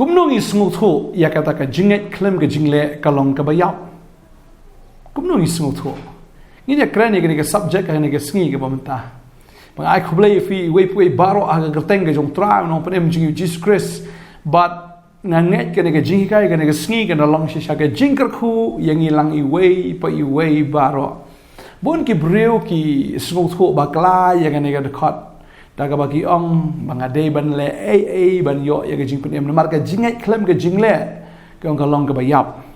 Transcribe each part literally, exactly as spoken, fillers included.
Kumno ngi sngewthuh ïa kata ka jingngeit khlem ka jingleh ka long kaba ïap? Kumno ngi sngewthuh? Ngin ïa kren ïa kane ka subject ha kane ka sngi kaba mynta. Ba nga ai khublei ïa phi iwei pa iwei baroh ha ka kyrteng ka jong U Trai, U Nongpynim jong ngi U Jisu Khrist. Bad nga ngeit kane ka jinghikai kane ka sngi kan long shisha ka jingkyrkhu ïa ngi lang iwei pa iwei baroh. Bun ki briew ki sngewthuh bakla ïa kane ka dkhot, da kaba ki ong ba nga dei ban leh ei ei ban ïoh ïa ka jingpynim. Namar ka jingngeit khlem ka jingleh, ki ong, ka long kaba ïap.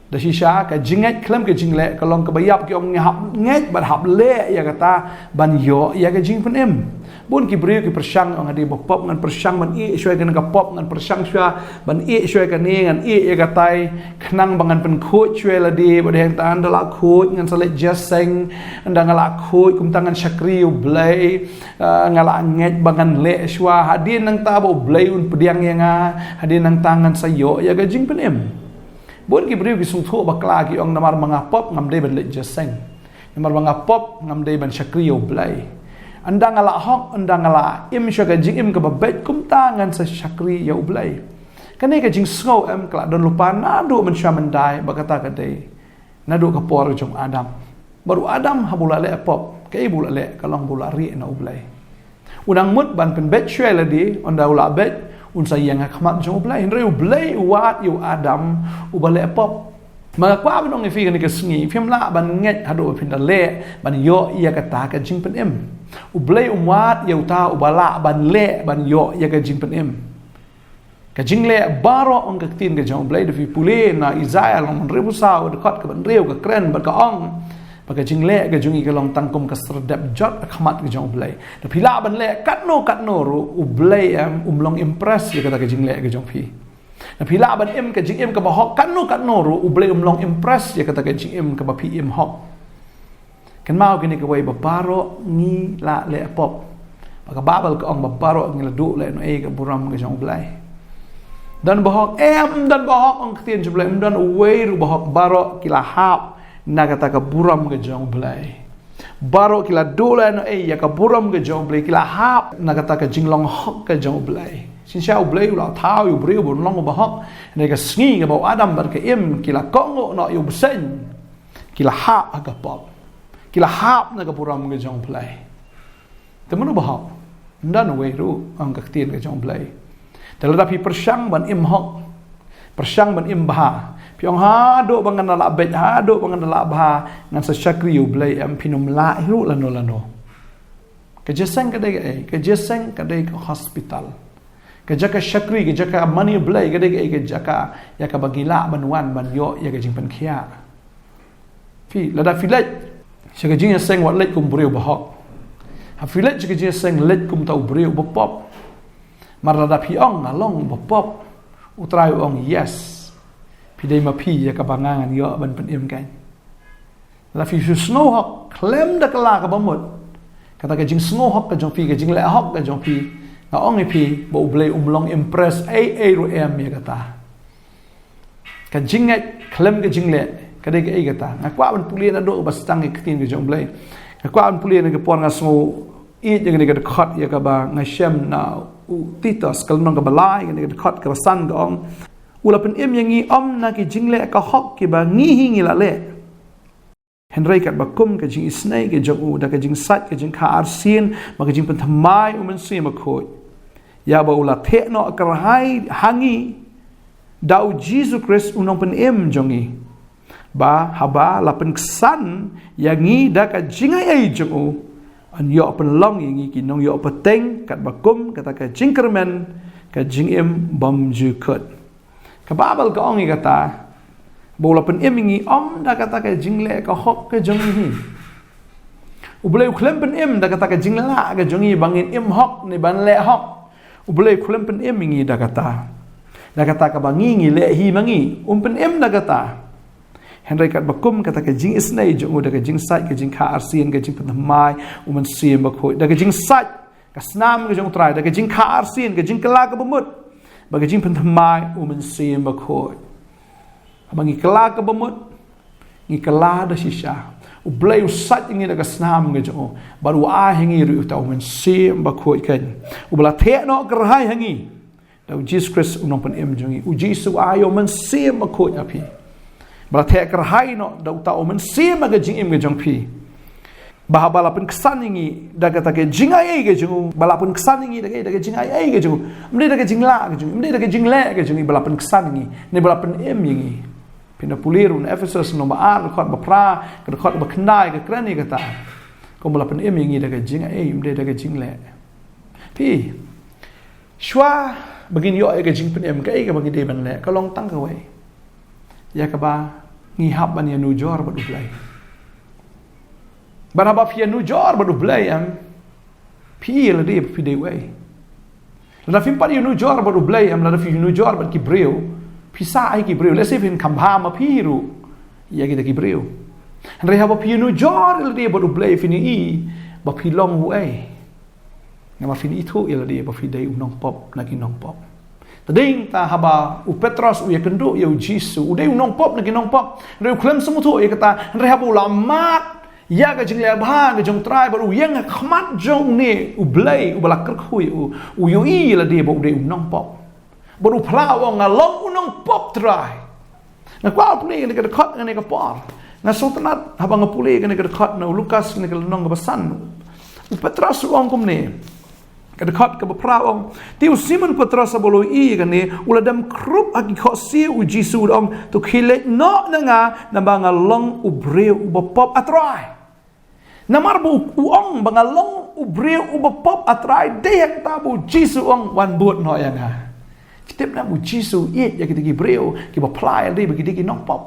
Da shisha, ka jingngeit khlem ka jingleh ka long kaba ïap. Ki ong, ngi hap ngeit bad hap leh ïa kata ban ïoh ïa ka jingpynim. Bun ki briew ki pyrshang, ong, nga dei ba pop, ngan pyrshang ban ïeh shuwa ïa kane ka pop, ngan pyrshang shuwa ban ïeh shuwa ïa kane, ngan ïeh ïa katai, khnang ba ngan pynkhuid shuwa ïa lade. Bad hangta ynda la khuid ngan sa leit jingïaseng, ynda nga la khuid kumta ngan shakri ïa U Blei. Ah, nga la ngeit ba ngan leh shuwa, hadien nangta ba U Blei un pdiang ïa nga, hadien nangta ngan sa ïoh ïa ka jingpynim. Bun ki briew ki sngewthuh bakla, ki ong, namar ba nga pop ngam dei ban leit jingïaseng. Namar ba nga pop ngam dei ban shakri ïa U Blei. Ynda nga la hok, ynda nga la im shuwa ka jingim kaba beit, kumta ngan sa shakri ïa U Blei. Kane ka jingsngew em ka la don lypa naduh mynshuwa myndai, ba kata ka dei naduh ka por jong u Adam. Bad u Adam haba u la leh pop, kaei ba u la leh? Ka long ba u la rieh na U Blei. U nang mut ban pynbeit shuwa ïa lade, ynda u la beit un sa ïeng ha khmat jong U Blei. Hynrei U Blei u wad ïa u Adam uba leh pop. Ma nga kwah ban ong ïa phi kane ka sngi, phim lah ban ngeit haduh ba phin da leh ban ïoh ïa kata ka jingpynim. U Blei um wad ïa uta uba lah ban leh ban ïoh ïa ka jingpynim. Ka jingleh baroh, ong ka ktien ka jong U Blei, da phi pule na Isaïah lynnong hynriewphew saw, dkhot kaba hynriew, ka kren bad ka ong ba ka jingleh ka jong ngi ka long tang kum ka sardep jot ha khmat ka jong U Blei. Da phi lah ban leh katno katno ruh, U Blei em um long impress ïa kata ka jingleh ka jong phi. Da phi lah ban im ka jingim kaba hok katno katno ruh, U Blei um long impress ïa kata ka jingim kaba phi im hok. Kynmaw kine kiwei ba baroh ngi la leh pop. Ba ka Baibl ka ong ba baroh ngi la duh leh noh ei ka burom ka jong U Blei. Don ba hok? Em, don ba hok, ong ka ktien jong U Blei, em don uwei ruh ba hok, baroh ki la hap na kata ka burom ka jong U Blei. Baroh ki la duh leh noh ei ïa ka burom ka jong U Blei, ki la hap na kata ka jinglong hok ka jong U Blei. Shisha U Blei u la thaw ïa u briew ba un long uba hok. Na ka sngi kaba u Adam bad ka Im ki la kohnguh noh ïa u bseiñ, ki la hap ha ka pop. Ki la hap na ka burom ka jong U Blei. Te mano ba hok? Ym don uwei ruh, ong ka ktien ka jong U Blei. Te lada phi pyrshang ban im hok, pyrshang ban im bha, phi ong, haduh ba ngan da lah beit, haduh ba ngan da lah bha, ngan sa shakri ïa U Blei, em, phin ym lah hi ruh lano lano. Ka jingïaseng ka dei kaei? Ka jingïaseng ka dei ka hospital. Ka jaka shakri, ka jaka mane U Blei ka dei kaei? Ka jaka ïa kaba ngi lah ban wan ban ïoh ïa ka jingpynkhiah. Phi, lada phi leit sha ka jingïaseng, wat leit kum u briew ba hok. Haba phi leit sha ka jingïaseng, leit kum uta u briew ba pop. Namar lada phi ong, nga long ba pop, U Trai u ong, yes, phi dei ma phi, ïa kaba nga ngan ïoh ban pynim kein. Lada phi shu sngew hok khlem da kylla kaba mut, kata ka jingsngew hok ka jong phi, ka jingleh hok ka jong phi, nga ong ïa phi ba U Blei um long impress ei ei ruh em ïa kata. Ka jingngeit khlem ka jingleh ka dei kaei kata? Nga kwah ban pule naduh ba sdang ïa ka ktien ka jong U Blei. Nga kwah ban pule, na ka por nga sngew ïeit ïa kane ka dkhot ïa kaba nga shem na u Titus, ka lynnong kaba lai, kane ka dkhot kaba san ka ong, u la pynim ïa ngi ym na ki jingleh ka hok kiba ngi hi ngi la leh, hynrei katba kum ka jingisynei ka jong u, da ka jingsait ka jingkha arsien bad ka jingpynthymmai u Mynsiem Bakhuid, ïa ba u la theh noh kyrhai ha ngi da U Jisu Khrist U Nongpynim jong ngi, ba haba la pynksan ïa ngi da ka jingai ei jong u, yn ïoh pynlong ïa ngi ki nongïoh pateng katba kum kata ka jingkyrmen ka jingim bymjukut. Ka Baibl ka ong ïa kata, ba u la pynim ïa ngi ym da kata ka jingleh ka hok ka jong ngi hi. U Blei u khlem pynim da kata ka jinglah ka jong ngi ba ngin im hok ne ban leh hok. U Blei u khlem pynim ïa ngi da kata, da kata kaba ngi ngi leh hi ma ngi. Um pynim da kata. Hynrei katba kum kata ka jingisynei jong u, da ka jingsait, ka jingkha arsien, ka jingpynthymmai u Mynsiem Bakhuid, da ka jingsait, ka snam ka jong U Trai, da ka jingkha arsien, ka jingkylla kaba mut, bad ka jingpynthymmai u Mynsiem Bakhuid. Haba ngi kylla kaba mut, ngi kylla da shisha. U Blei u sait ïa ngi da ka snam ka jong u, bad u ai ha ngi ruh uta u Mynsiem Bakhuid kein, uba la theh noh kyrhai ha ngi Da u Jisu Khrist u nongpynim jong ngi. U Jisu u ai u Mynsiem Bakhuid ha phi. Ba la theh kyrhai noh da uta u Mynsiem ha ka jingim ka jong phi. Ba haba la pynksan ïa ngi da kata ka jingaiei ka jong u, ba la pynksan ïa ngi da ka, da ka jingaiei ka jong u. Ym dei da ka jinglah ka jong u, ym dei da ka jingleh ka jong u, ba la pynksan ïa ngi. Ne ba la pynim ïa ngi. Phin da pule ruh na Ephesus lynnong ba ar, dkhot ba phra, ka dkhot ba khyndai ka kren ïa kata. Kumba la pynim ïa ngi da ka jingaiei, ym dei da ka jingleh. Phi, shuwa ba ngin ïoh ïa ka jingpynim, kaei kaba ngi dei ban leh, ka long tang kawei. Ïa kaba ngi hap ban ïanujor bad U Blei. Bad haba phi ïanujor bad U Blei, em, phi ïohi ïa lade ba phi dei uei. Lada phim pat ïanujor bad U Blei, em, lada phi ïanujor bad ki briew, phi sah ai ki briew. Lehse phin kham bha ma phi ruh ïa kita ki briew. Hynrei haba phi ïanujor ïa lade bad U Blei, phin ïohi ba phi long uei. Namar phin ithuh ïa lade ba phi dei u nongpop na ki nongpop. Te dei nangta haba u Petros u ïakynduh ïa u Jisu, u dei u nongpop na ki nongpop. Hynrei u khlem sngewthuh ïa kata, hynrei haba u la mad ïa ka jingleh bha ka jong U Trai bad u ïeng ha khmat jong une U Blei uba la kyrkhu ïa u, u ïohi ïa lade ba u dei u nongpop. Bad u phla u ong, nga long u nongpop Trai. Nga kwah pule ïa kane ka dkhot ïa kane ka por. Nga sngewtynnat haba nga pule ïa kane ka dkhot na u Lukas ïa kane ka lynnong kaba san. U Petros u ong kumne. Ka dkhot kaba phra u ong. Te u Simon Petros haba u la ïohi ïa kane, u la dem khrup ha ki khohsiew u Jisu, u da ong, to khie leit noh na nga, namar nga long u briew uba pop, ah Trai. Namar ba u, u ong ba nga long u briew uba pop, ah Trai, dei hangta ba u Jisu u ong, wan bud noh ïa nga. Phi tip ne em, u Jisu u ïeit ïa kita ki briew kiba phla ïa lade ba ki dei ki nongpop.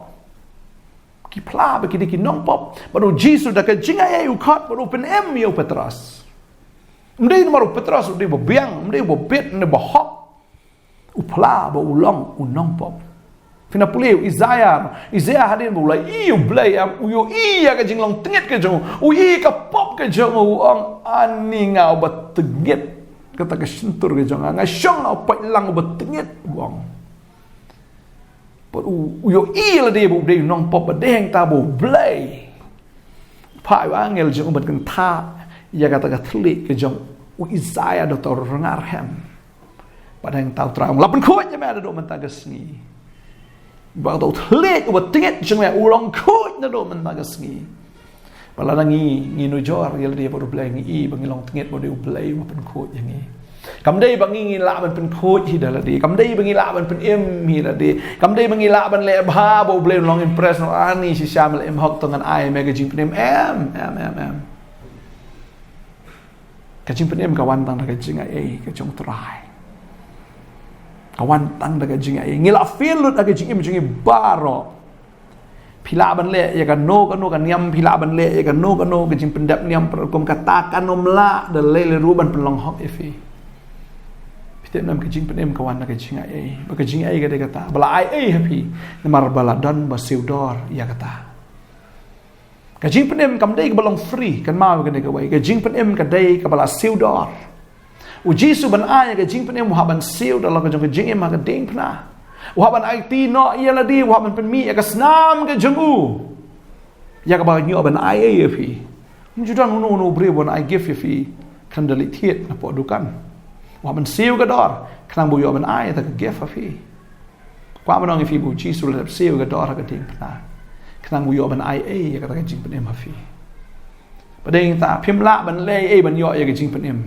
Ki phla ba ki dei ki nongpop. Bad u Jisu da ka jingaiei u khot bad u pynim ïa u Petros. Ym dei namar u Petros u dei uba biang, ym dei uba bit, ym dei uba hok. U phla ba u long u nongpop. Phin da pule ïa u Isaïah, Isaïah hadien ba u la ïohi ïa U Blei, em, u ïohi ïa ka jinglong tyngit ka jong u, u ïohi ka pop ka jong u, u ong, ani nga uba tyngit, kata ka shyntur ka jong nga, nga shong nga u paitlang uba tyngit, u ong. Bad u, u ïohi ïa lade ba u dei u nongpop, ba dei hangta ba U Blei u phah ïa u angel jong u ban kyntha ïa kata ka thylliej ka jong u Isaïah da uta u rnga rhem. Bad hangta U Trai u ong, la pynkhuid ïa me naduh mynta ka sngi. Bad uta u thylliej uba tyngit jong me u long khuid naduh mynta ka sngi. Bad lada ngi, ngi nujor ïa lade bad U Blei, ngi i ba ngi long tyngit bad U Blei uba pynkhuid ïa ngi. Kam dei ba ngi, ngi lah ban pynkhuid hi da lade. Kam dei ba ngi lah ban pynim hi da lade. Kam dei ba ngi lah ban leh bha ba U Blei un long impress, u ong, ani shisha me la im hok, to ngan ai me ka jingpynim. Em, em, em, em. Ka jingpynim ka wan tang da ka jingaiei ka jong U Trai. Ka wan tang da ka jingaiei. Ngi la fail lut ha ka jingim jong ngi baroh. Phi lah ban leh ïa kano kano ka niam, phi lah ban leh ïa kano kano ka jingpyndep niam, para kum kata kan ym lah da lei lei ruh ban pynlong hok ïa phi. Phi tip ne em, ka jingpynim ka wan da ka jingaiei. Ba ka jingaiei ka dei kata ba la aiei ha phi, namar ba la don ba siew dor ïa kata. Ka jingpynim kam dei kaba long free, kynmaw ïa kane kawei. Ka jingpynim ka dei kaba la siew dor. U Jisu ban ai ka jingpynim u hap ban siew da la ka jong ka jingim ha ka diengphna. U hap ban aiti noh ïa lade, u hap ban pynmih ïa ka snam ka jong u. Ïa kaba ngi ïoh ban aiei ïa phi. Ym ju don uno uno u briew ban ai gift ïa phi khlem da leit thied napoh dukan. U hap ban siew ka dor khnang ba u ïoh ban ai ïa ka gift ha phi. Kwah ban ong ïa phi ba u Jisu u la dep siew ka dor ha ka diengphna khnang ba u ïoh ban aiei ïa kata ka jingpynim ha phi. Ba dei nangta phim lah ban leh ei ban ïoh ïa ka jingpynim.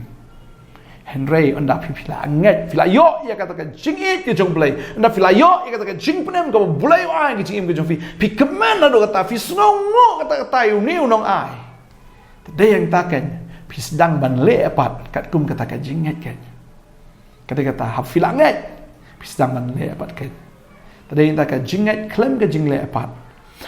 Hynrei ynda phi, phi la ngeit, phi la ïoh ïa kata ka jingïeit ka jong U Blei, ynda phi la ïoh ïa kata ka jingpynim kaba U Blei u ai ha ka jingim ka jong phi, phi kmen naduh kata, phi sngewnguh katta katta ïa une u nongai. Te dei hangta keiñ phi sdang ban leh pat katkum kata ka jingngeit keiñ. Ka dei kata, haba phi la ngeit, phi sdang ban leh pat keiñ. Te dei hangta ka jingngeit khlem ka jingleh pat.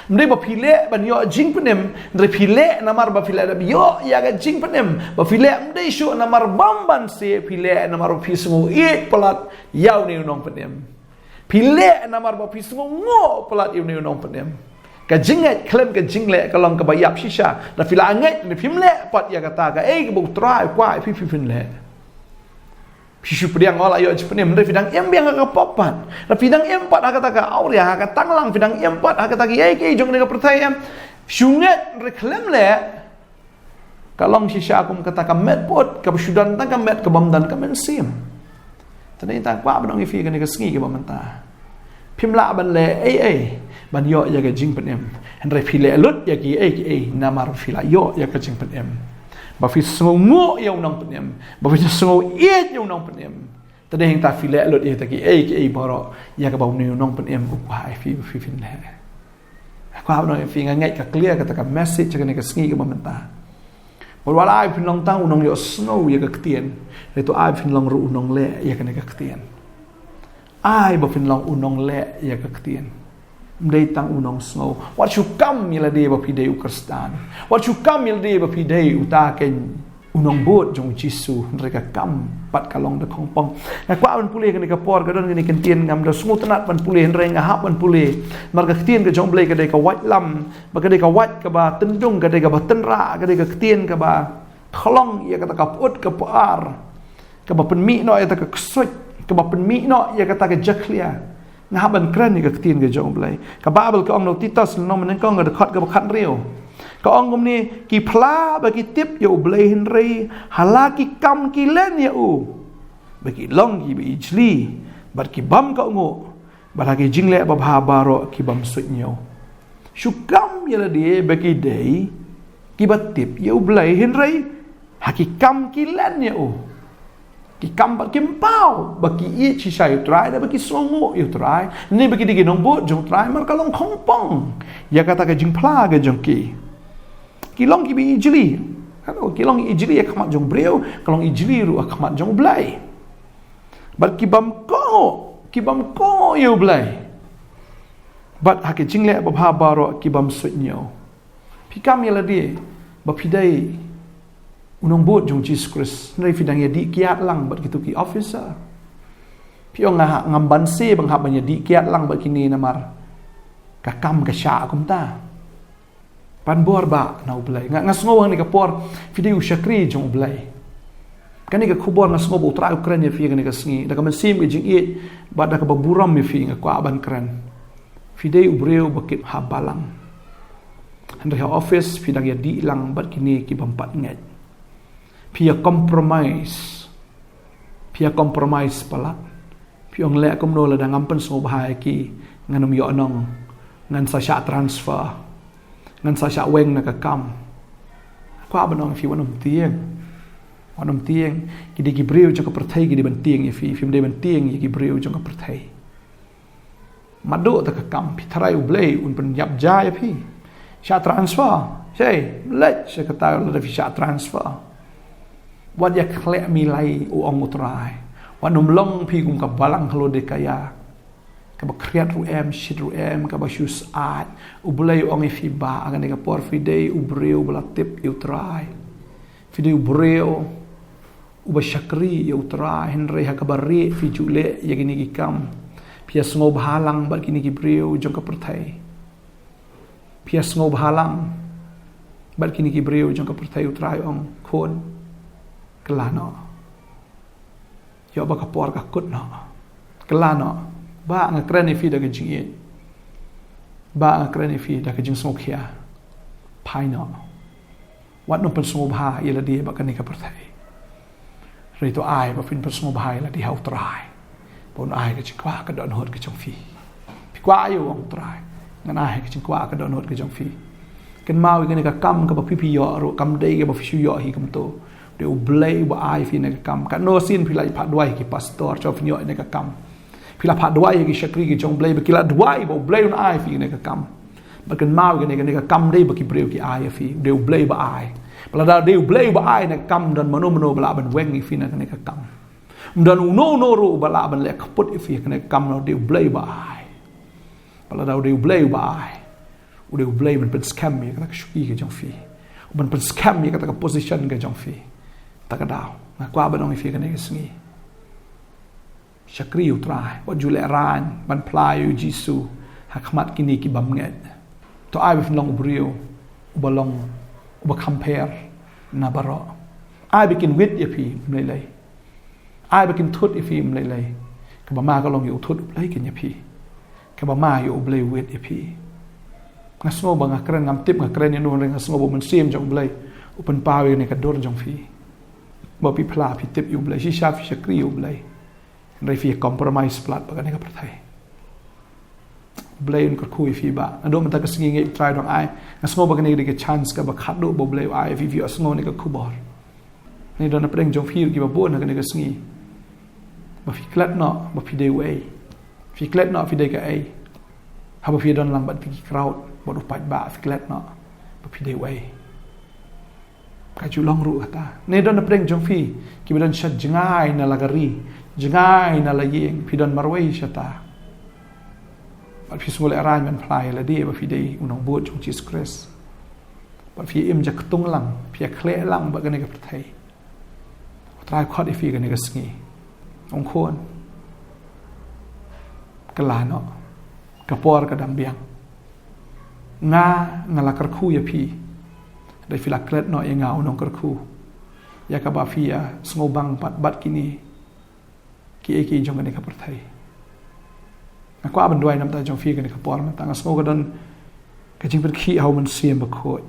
Ym dei ba phi leh ban ïoh jingpynim, hynrei phi leh namar ba phi la dep ïoh ïa ka jingpynim. Ba phi leh ym dei shuh namar bym banse, phi leh namar ba phi sngew ïeit palat ïa une u nongpynim. Phi leh namar ba phi sngewnguh palat ïa une u nongpynim. Ka jingngeit khlem ka jingleh ka long kaba ïap shisha. Lada phi la ngeit, hynrei phim leh pat ïa kata, kaei kaba U Trai u kwah ïa phi, phi, phin leh. Phi shu pdiang, oh, la ïoh jingpynim, hynrei phi dang im biang ha ka pop pat. Lada phi dang im pat ha kata ka awria, ha ka tanglang, phi dang im pat ha kata kiei kiei jong kane ka pyrthei, em. Shu ngeit hynrei khlem leh, ka long shisha kum kata ka met put, kaba shu don tang ka met, ka bym don ka mynsiem. Te nga kwah ban ong ïa phi kane ka sngi kaba mynta, phim lah ban leh ei ei ban ïoh ïa ka jingpynim. Hynrei phi leh lut ïa kiei kiei namar phi la ïoh ïa ka jingpynim. Ba phi sngewnguh ïa u nongpynim, ba phi sngew ïeit ïa u nongpynim. Te hangta phi leh lut ïa kiei kiei baroh ïa kaba une u nongpynim u kwah ïa phi ba phi phin leh. Nga kwah ban ong ïa phi, nga ngeit ka clear kata ka message kane ka sngi kaba mynta. Wat la ai phin long tang u nongïohsngew ïa ka ktien, hynrei to ai phin long ruh u nongleh ïa kane ka ktien. Ai ba phin long u nongleh ïa ka ktien, ym dei tang u nongsngew. Wat shu kam ïa lade ba phi dei u Khristan. Wat shu kam ïa lade ba phi dei uta ken u nongbud jong u Jisu, hynrei ka kam pat ka long da khongpong. Nga kwah ban pule kane ka por, ka don kane ka ktien ngam da sngewtynnat ban pule, hynrei nga hap ban pule namar ka ktien ka jong U Blei ka dei ka waitlam, ba ka dei ka wait kaba tyndung, ka dei kaba tynrah, ka dei ka ktien kaba khlong ïa kata ka pyut ka pyar, kaba pynmih noh ïa kata ka ksuid, kaba pynmih noh ïa kata ka jakhlia. Nga hap ban kren ïa ka ktien ka jong U Blei. Ka Baibl ka ong na u Titus lynnong banyngkong ka dkhot kaba khathynriew, ka ong kumne: Ki phla ba ki tip ïa U Blei, hynrei ha la ki kam ki len ïa u, ba ki long kiba ijli bad ki bym kohnguh, bad ha ki jingleh babha baroh ki bym suidñiew. Shu kam ïa lade ba ki dei kiba tip ïa U Blei, hynrei ha ki kam ki len ïa u. Ki kam bad kim paw ba ki ïeit shisha ïa U Trai, da ba ki sngewnguh ïa U Trai, ne ba ki dei ki nongbud jong U Trai, namar ka long khongpong ïa kata ka jingphla ka jong ki. Ki long kiba ijli. Ki long ijli ha khmat jong u briew, ka long ijli ruh ha khmat jong U Blei. Bad ki bym kohnguh, ki bym kohnguh ïa U Blei, bad ha ki jingleh babha baroh ki bym suidñiew. Phi kam ïa lade ba phi dei u nongbud jong u Jisu Khrist, hynrei phi dang ïadih kiad lang bad kito ki officer. Phi ong, nga ha-, ngam banse ba nga hap ban ïadih kiad lang bad kine namar ka kam ka shah kumta. Pan bor ba na U Blei. Nga, nga sngew ha kane ka por phi dei u shakri jong U Blei. Kane ka khubor nga sngew ba U Trai u kren ïa phi ha kane ka sngi da ka mynsiem ka jingïeit bad da kaba burom ïa phi, nga kwah ban kren. Phi dei u briew ba kit ha balang, hynrei ha office phi dang ïadih lang bad kine ki bym pat ngeit. Phi ïa compromise. Phi ïa compromise palat. Phi ong, leh kumno lada ngam pynsngewbha ïa ki, ngan ym ïoh nong, ngan sa shah transfer, ngan sa shah weng na ka kam. Kwah ban ong ïa phi, wat nym tieng. Wat nym tieng. Ki dei ki briew jong ka pyrthei ki dei ban tieng ïa phi, phim dei ban tieng ïa ki briew jong ka pyrthei. Mad da ka kam, phi tharai U Blei un pynïap ja ïa phi? Shah transfer. Shei, leit sha kata lada phi shah transfer. Wat ïa khleh milai, u ong U Trai. Wat nym long phi kum ka balang halode kaya, kaba khriat ruh em, shit ruh em, kaba shu syaid. U Blei u ong ïa phi ba ha kane ka por phi dei u briew ba la tip ïa U Trai. Phi dei u briew uba shakri ïa U Trai, hynrei ha kaba rieh phi ju leh ïa kine ki kam. Phi ïa sngewbha lang bad kine ki briew jong ka pyrthei. Phi ïa sngewbha lang bad kine ki briew jong ka pyrthei. U Trai u ong, khun, kylla noh. Ïoh ba ka por ka kut noh. Kylla noh. Ba nga kren ïa phi da ka jingïeit. Ba nga kren ïa phi da ka jingsngewkhia. Phai noh. Wat nym pynsngewbha ïa lade bad kane ka pyrthei. Hynrei to ai ba phin pynsngewbha ïa lade ha U Trai, ba un ai ka jingkwah ka dohnud ka jong phi. Phi kwah aïu, ong U Trai, ngan ai ka jingkwah ka dohnud ka jong phi. Kynmaw, ïa kane ka kam kaba phi phi ïoh ruh kam dei kaba phi shu ïoh hi kumto. Dei U Blei uba ai phi kane ka kam. Katno sien phi la phah duwai ki pastor, shuwa phin ïoh ïa kane ka kam. Phi la phah duwai ïa ki shakri ki jong U Blei ba ki la duwai ba U Blei un ai phi kane ka kam. Bad kynmaw, kane, kane ka kam dei ba ki briew ki ai ïa phi, dei U Blei ba ai. Ba lada dei U Blei ba ai kane ka kam, ym don mano mano ba lah ban weng ïa phi na kane ka kam. Ym don uno uno ruh ba lah ban leh kput ïa phi kane ka kam, dei U Blei ba ai. Ba lada dei U Blei ba ai, u dei U Blei ban pynskhem ïa kata ka shuki ka jong phi, ban pynskhem ïa kata ka position ka jong phi. Ta ka daw nga kwah ban ong ïa phi kane ka sngi, shakri ïa U Trai, wat ju lehraiñ ban phla ïa U Jisu ha khmat kine ki bym ngeit. To ai ba phin long u briew uba long, uba kham pher na baroh. Ai ba kin wit ïa phi, ym lei lei. Ai ba kin thut ïa phi, ym lei lei. Kaba ma ka long ïa u thut U Blei kin ïa phi. Kaba ma ïa U Blei u wit ïa phi. Nga sngew ba nga kren, ngam tip nga kren ïa no, nga sngew ba u Mynsiem jong U Blei u pynpaw ïa kane ka dur jong phi. Ba phi phla, phi tip ïa U Blei, shisha phi shakri ïa U Blei. Hynrei phi compromise palat bad kane ka pyrthei. U Blei un kyrkhu ïa phi ba naduh mynta ka sngi, nga ngeit U Trai u dang ai. Nga sngew ba kane ka dei ka chance kaba khatduh ba U Blei u ai ïa phi, phi sngew ïa kane ka khubor. Ngi don napdeng jong phi ruh kiba bun ha kane ka sngi, ba phi klet noh ba phi dei uei. Phi klet noh phi dei kaei. Haba phi don lang bad ki crowd, bad u paidbah, phi klet noh ba phi dei uei. Ka ju long ruh kata. Ngi don napdeng jong phi kiba don sha jngai na la ka ri, jngai na la ïing, phi don marwei shata. Bad phi sngewlehrain ban phla ïa lade ba phi dei u nongbud jong Jisu Khrist. Bad phi im jaktung lang, phi ïakhleh lang bad kane ka pyrthei. U Trai u khot ïa phi kane ka sngi. Ong khun, kylla noh, ka por ka dang biang. Nga, nga la kyrkhu ïa phi. Hynrei phi la klet noh ïa nga u nongkyrkhu, ïa kaba phi ïa sngewbang pat bad kine kiei kiei jong kane ka pyrthei. Nga kwah ban duwai namar jong phi kane ka por mynta. Nga sngew ka don ka jingpynkhih ha u Mynsiem Bakhuid,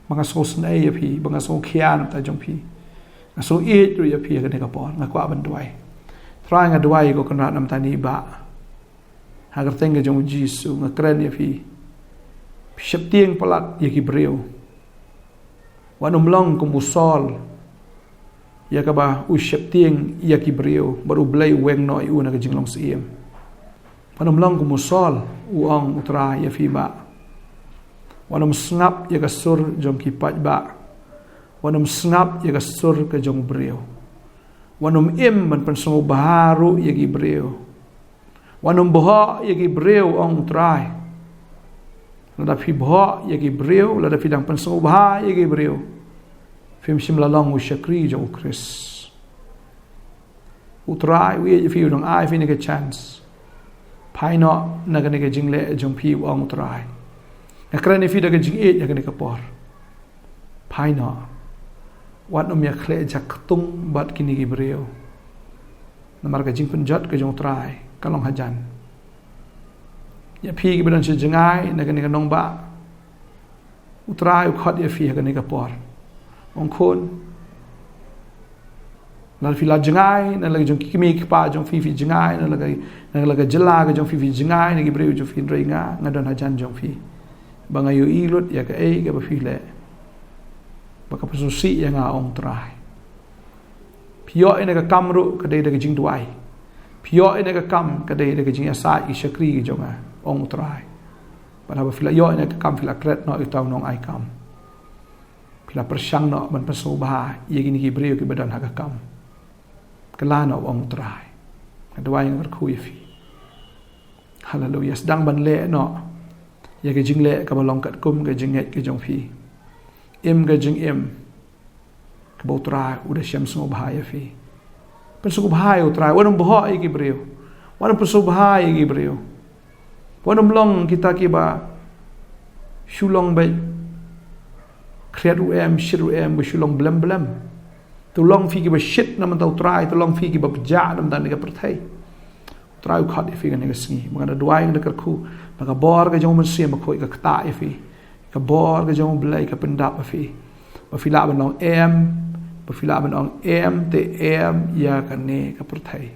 ba nga sngewsynei ïa phi, ba nga sngewkhia namar jong phi. Nga sngew ïeit ruh ïa phi ha kane ka por. Nga kwah ban duwai. Trai, nga duwai ko Kynrad namar ine i bah. Ha ka kyrteng ka jong U Jisu nga kren ïa phi. Phi sheptieng palat ïa ki briew. Wat nym long kum u Saul, ïa kaba u sheptieng ïa ki briew bad U Blei u weng noh ïa u na ka jinglong syiem. Wat nym long kum u Saul, u ong U Trai ïa phi bah. Wat nym sngap ïa ka sur jong ki paidbah. Wat nym sngap ïa ka sur ka jong u briew. Wat nym im ban pynsngewbha ruh ïa ki briew. Wat nym bhoh ïa ki briew, ong U Trai. Lada phi bhoh ïa ki briew, lada phi dang pynsngewbha ïa ki briew, phim shym la long u shakri jong U Khrist. U Trai u ïeit ïa phi, u dang ai phi kane ka chance. Phai noh na kane ka jingleh jong phi, ong U Trai. Nga kren ïa phi da ka jingïeit ha kane ka por. Phai noh. Wat nym ïakhleh jaktung bad kine ki briew. Namar ka jingpynjot ka jong U Trai ka long hajan. Ïa phi kiba don sha jngai na kane ka nongbah, U Trai u khot ïa phi ha kane ka por. Ong khun, lada phi la jngai na la ka jong ki kmie ki kpa jong phi, phi jngai na la ka, na la ka jylla ka jong phi, phi jngai na ki briew jong phi, hynrei nga, nga don hajan jong phi. Ba nga ïohi lut ïa kaei kaba phi leh. Ba ka pynsngewsih ïa nga, ong U Trai. Phi ïoh ïa kane ka kam ruh ka dei da ka jingduwai. Phi ïoh ïa kane ka kam ka dei da ka jingïasaid ki shakri ki jong nga, ong U Trai. Bad haba phi la ïoh ïa kane ka kam, phi la klet noh ïa uta u nongai kam. Phi la pyrshang noh ban pynsngewbha ïa kine ki briew kiba don ha ka kam. Kylla noh, ong U Trai. Nga duwai, nga kyrkhu ïa phi. Haleluya. Sdang ban leh noh ïa ka jingleh kaba long katkum ka jingngeit ka jong phi. Im ka jingim kaba U Trai u da shem sngewbha ïa phi. Pynsngewbha ïa U Trai. Wat nym bhoh ïa ki briew. Wat nym pynsngewbha ïa ki briew. Wat nym long kita kiba shu long beit khriat ruh em, shit ruh em, ba shu long blem blem. To long phi kiba shit na ka bynta U Trai, to long phi kiba pjah na ka bynta kane ka pyrthei. U Trai u khot ïa phi kane ka sngi. Ba nga da duwai, nga da kyrkhu ba ka bor ka jong U Mynsiem Bakhuid ka ktah ïa phi. Ka bor ka jong U Blei ka pyndap ïa phi. Ba phi lah ban long em, ba phi lah ban ong em te em ïa kane ka pyrthei.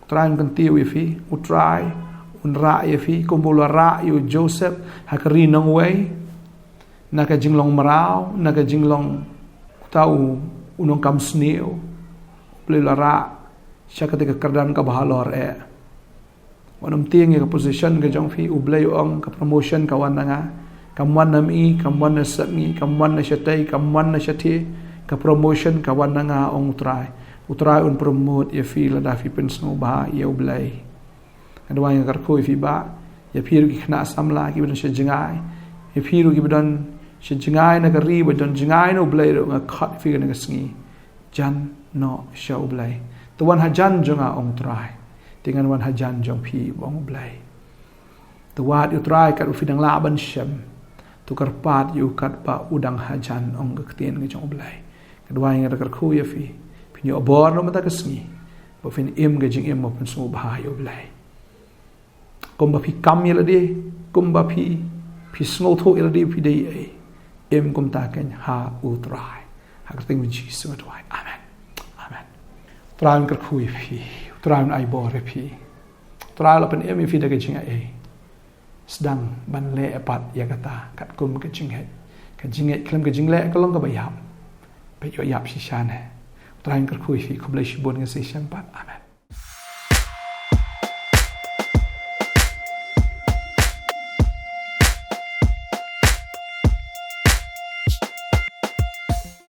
U Trai un kyntiew ïa phi, U Trai un rah ïa phi, kumba u la rah ïa u Joseph ha ka ri nongwei, na ka jinglong mraw, na ka jinglong uta u, u nongkam sniew. U Blei u la rah sha kata ka kyrdan kaba halor eh. Wat nym tieng ïa ka position ka jong phi, U Blei u ong ka promotion ka wan na nga. Kam wan na mihngi, kam wan na sepngi, kam wan na shatei, kam wan na shathie. Ka promotion ka wan na nga, ong U Trai. U Trai un promote ïa phi lada phi pynsngewbha ïa U Blei. Nga duwai, nga kyrkhu ïa phi bah, ïa phi ruh ki khynnah samla kiba don sha jngai, ïa phi ruh kiba don sha jngai na ka ri, ba don jngai na U Blei ruh, nga khot ïa phi kane ka sngi. Jan noh sha U Blei. To wan hajan jong nga, ong U Trai. Te ngan wan hajan jong phi, ong U Blei. To wad ïa U Trai katba phi dang lah ban shem. To kyrpad ïa u katba u dang hajan, ong ka ktien ka jong U Blei. Nga duwai, nga da kyrkhu ïa phi. Phin ïoh bor na ka bynta ka sngi. Ba phin im ka jingim ba pynsngewbha ïa U Blei. Kumba phi kam ïa lade, kumba phi, phi sngewthuh ïa lade phi dei ei, im kumta keiñ ha U Trai. Ha ka kyrteng U Jisu nga duwai. Amen. Amen. U Trai un kyrkhu ïa phi. U Trai, un ai bor ïa phi. Trai, la pynim ïa phi da ka jingaiei. Sdang ban leh pat ïa kata katkum ka jingngeit. Ka jingngeit khlem ka jingleh ka long kaba ïap. Peit ïoh ïap shisha ne. Trai, nga kyrkhu ïa phi, khublei shibun, ngin sa ïashem pat. Amen.